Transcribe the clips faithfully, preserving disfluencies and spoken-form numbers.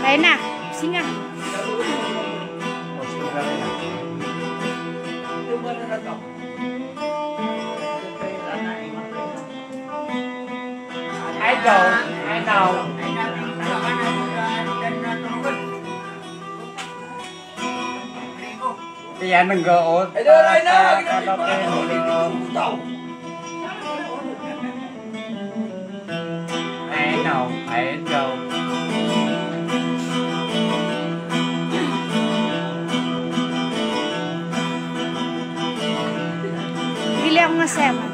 Kaya na, singa. I know, I know. Iyan nga o. Ito, Rayna, ta-, ta-, ta-, I know, I know. Pili ako nga seven.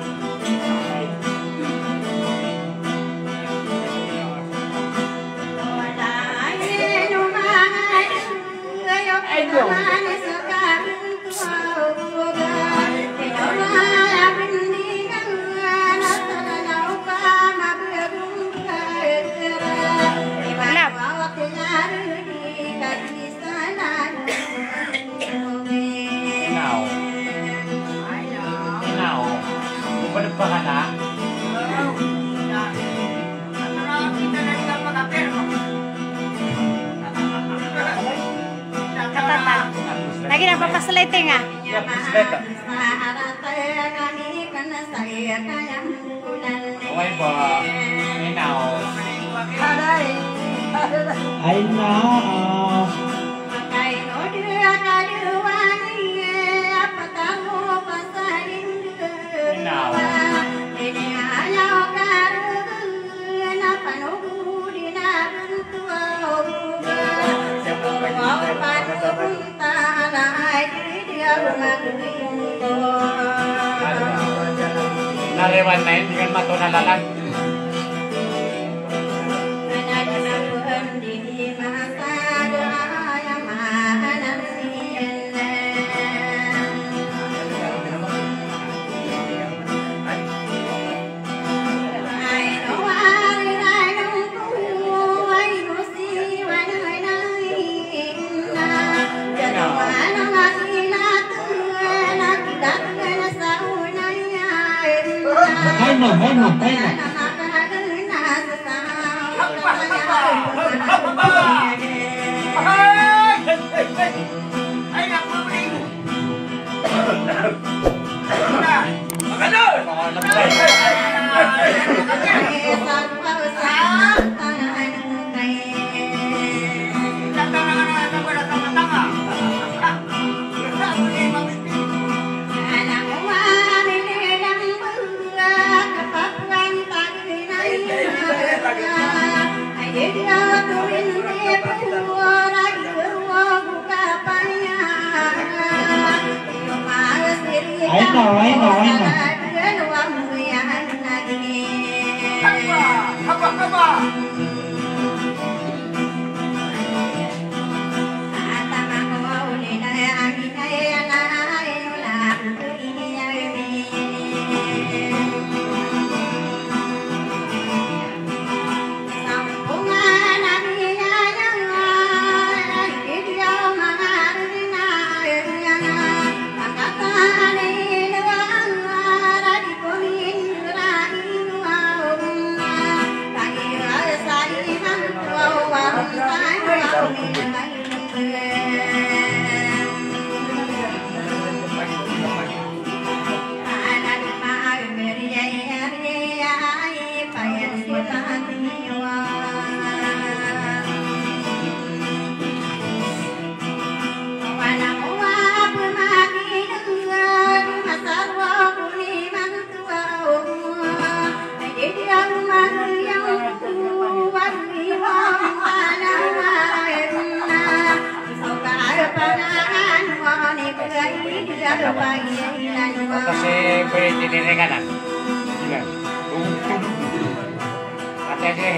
Love. Inaw. Inaw. Bukod pa ka na? Katata. Lagi na, papaslay tenga. Yap, slay ka. Oway ba? Inaw. Ay, na. Inaw. Na rewan na ini dengan mato na lalan. Hay na, hay na, hay na. Ay, na, ay, na, ay, na. Kasi pwede din rin nga na. Ate, ate.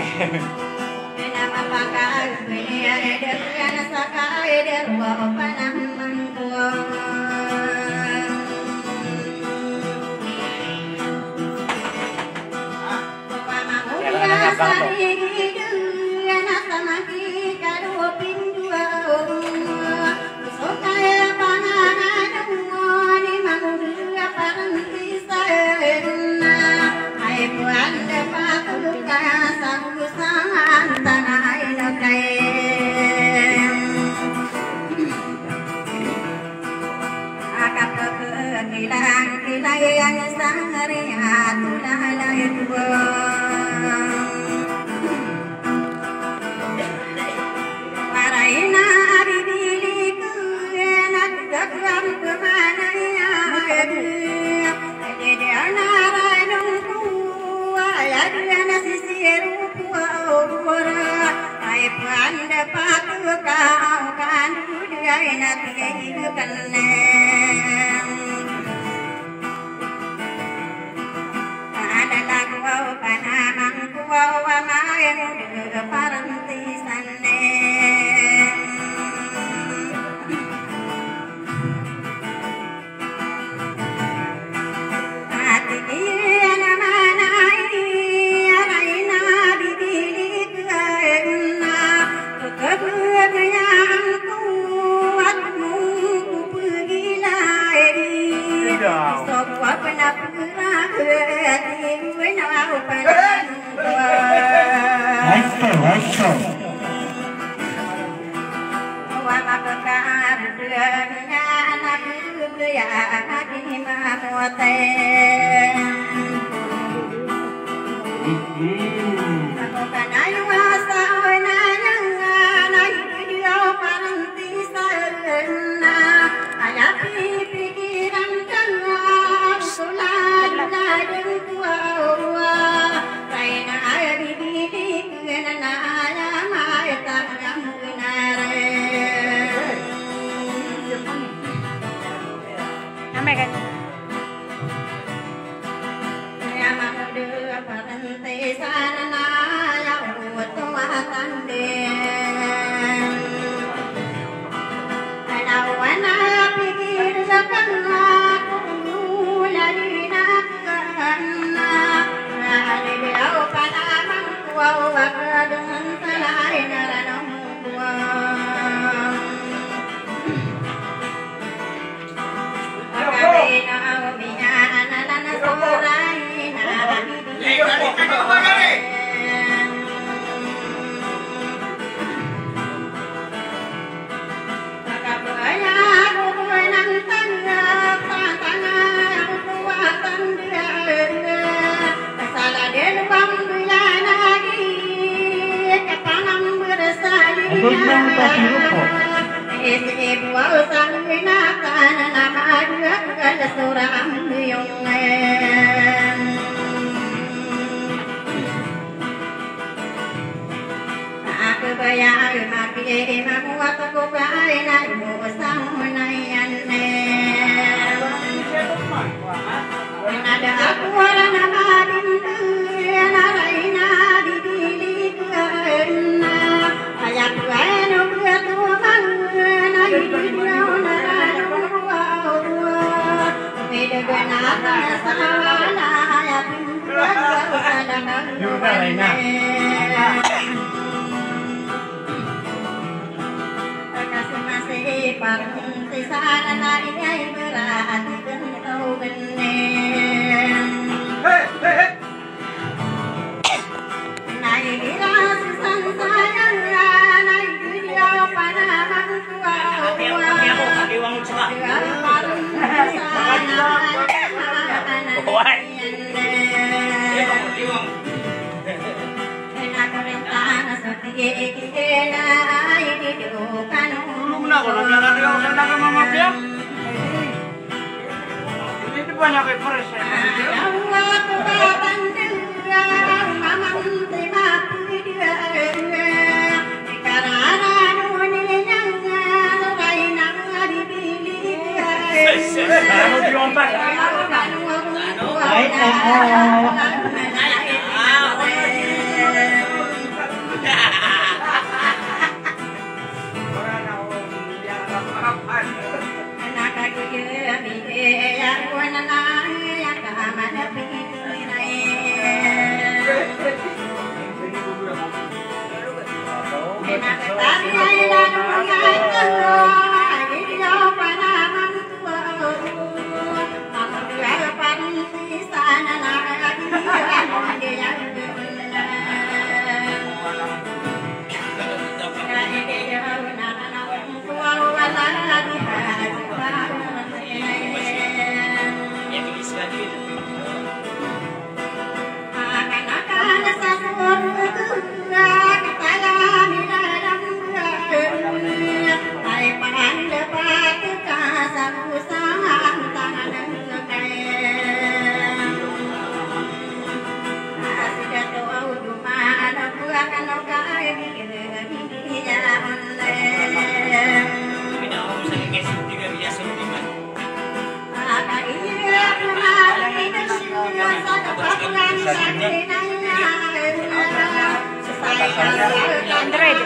Android.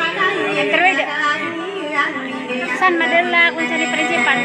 Android. San madala kon sa di principal.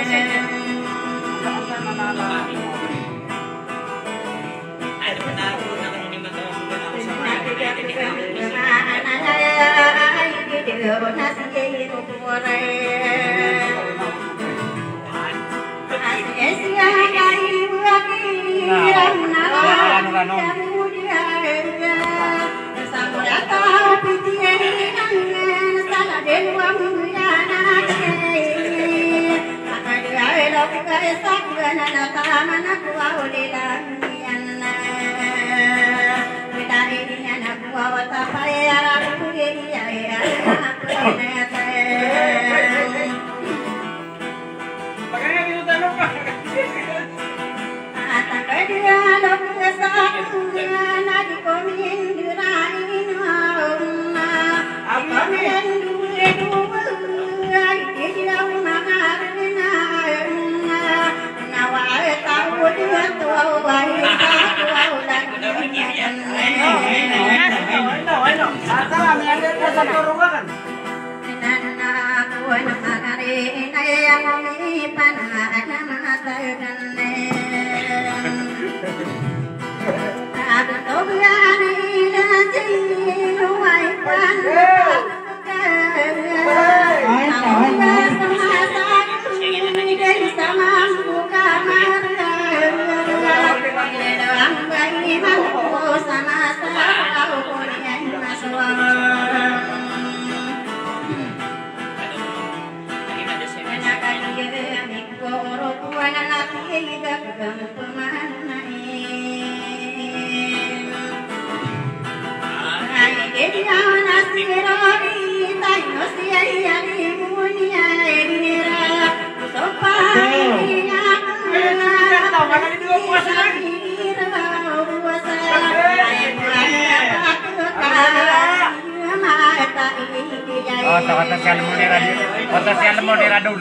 Oh, so, kota Sialmon i Rado, kota Sialmon i Rado.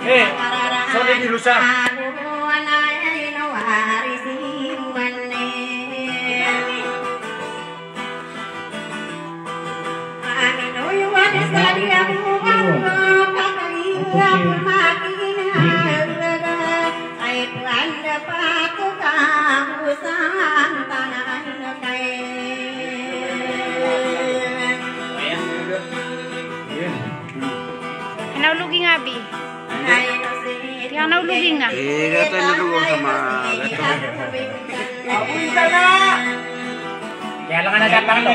Eh, sorry, di rusa. Ana ologing abi. Tingnan na ologing na. Eh, gato na doon sa mga gato. Kaya lang na dapat to.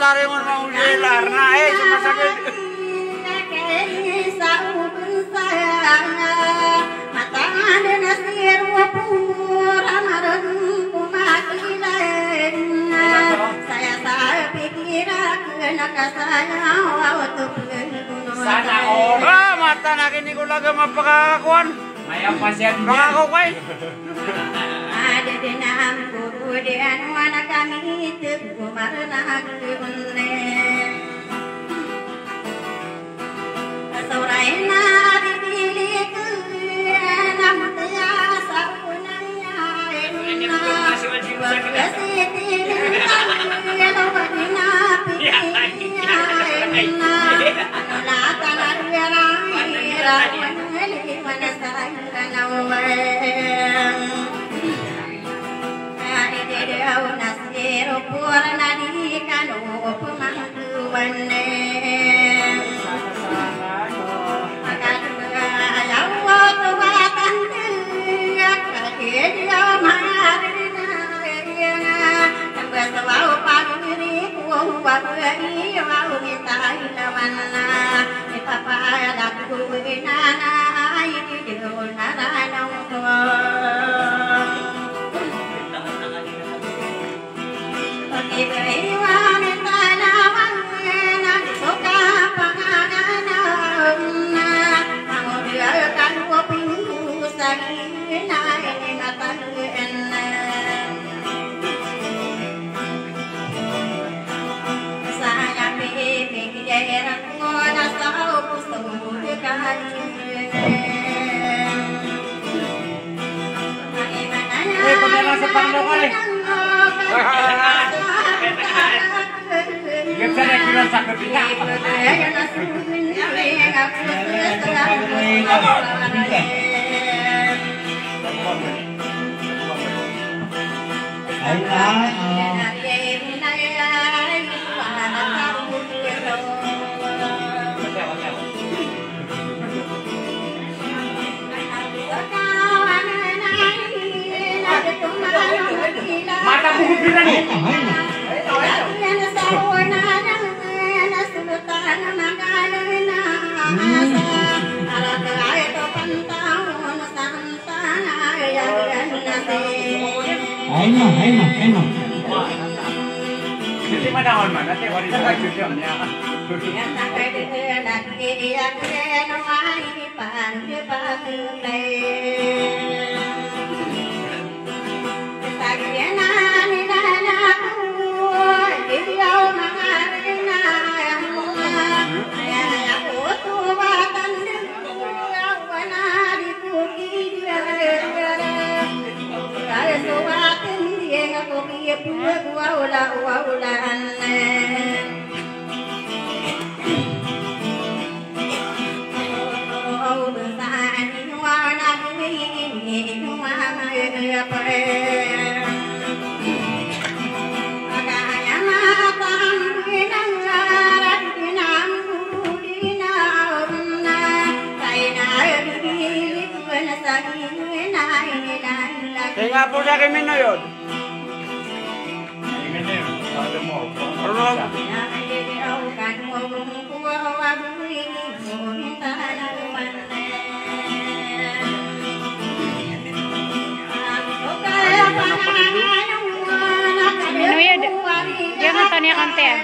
Ari mo na uli lar na, eh, sumasakit. Sana all. Ah, mata na kini ko laga mapakakuan. Maya pasyan. Makakuan. Ada denam guru de anu anak kami itu marna guru ne. Soraina di bilik na mutya sauna. Mata buku kita nih. Ay, no, ay, no, ay, no. Hindi man ako naman, ate, wala sa action yun, niya. Kaya nga po sa akin, Minoy, yun. Minoy, di, di nga tanya kante, ah.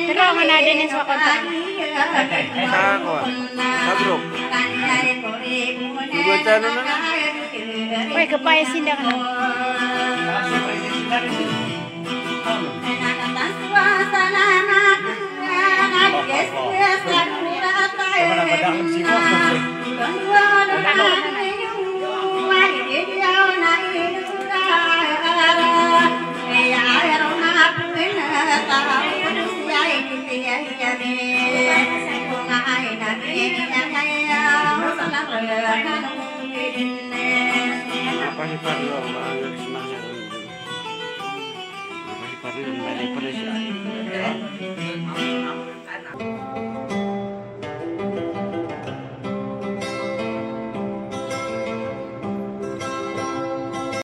Pero ang nada niya sa kontra. Sa ako, ah. Sa group. Group, ano na? Uy, kapaya sila ka na. Apa si Parlo, maayos na siya. Apa si Parlo, may depresya.